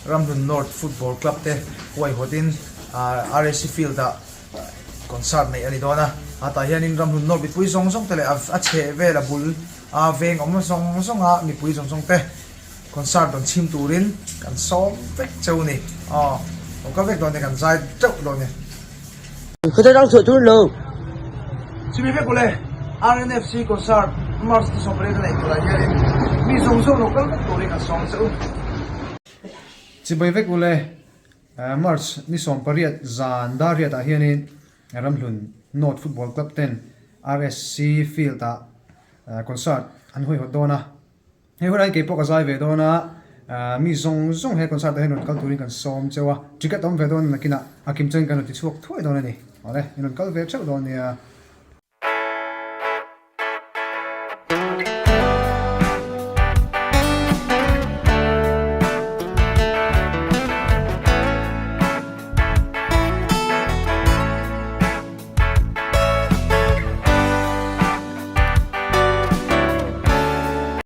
Ramhlun North Football Club te huaihawtin RSC Field ah concert neih a ni dawn a, a tah hianin Ramhlun North mipui zawng zawng te leh a chheh vel a bul a veng awm zawng zawng a mipui zawng zawng te concert rawn chhim turin kan sawm vek cheu a ni. Aw, lo kal vek dawn nia kan zai teuh dawn nia. Khawthar dang chhuah tur lo. Chumi vek ule, RNFC concert March ni 18 a neih turah hianin mi zawng zawng lo kal vek turin kan sawm che u. Chibai vek ule, March ni 18 zan dar riatah hianin Ramhlun North Football Club ten RSC Field ah concert an huaihawt dawn a. Hei hunah hian keipawh ka zai ve dawn a, mi zawng zawng he concert ah hian rawn kal turin kan sawm cheu a, ticket awm ve dawn nakinah a kim chuan kan rawn ti chhuak thuai dawn a ni. Awle, in rawn kal ve theuh dawn nia.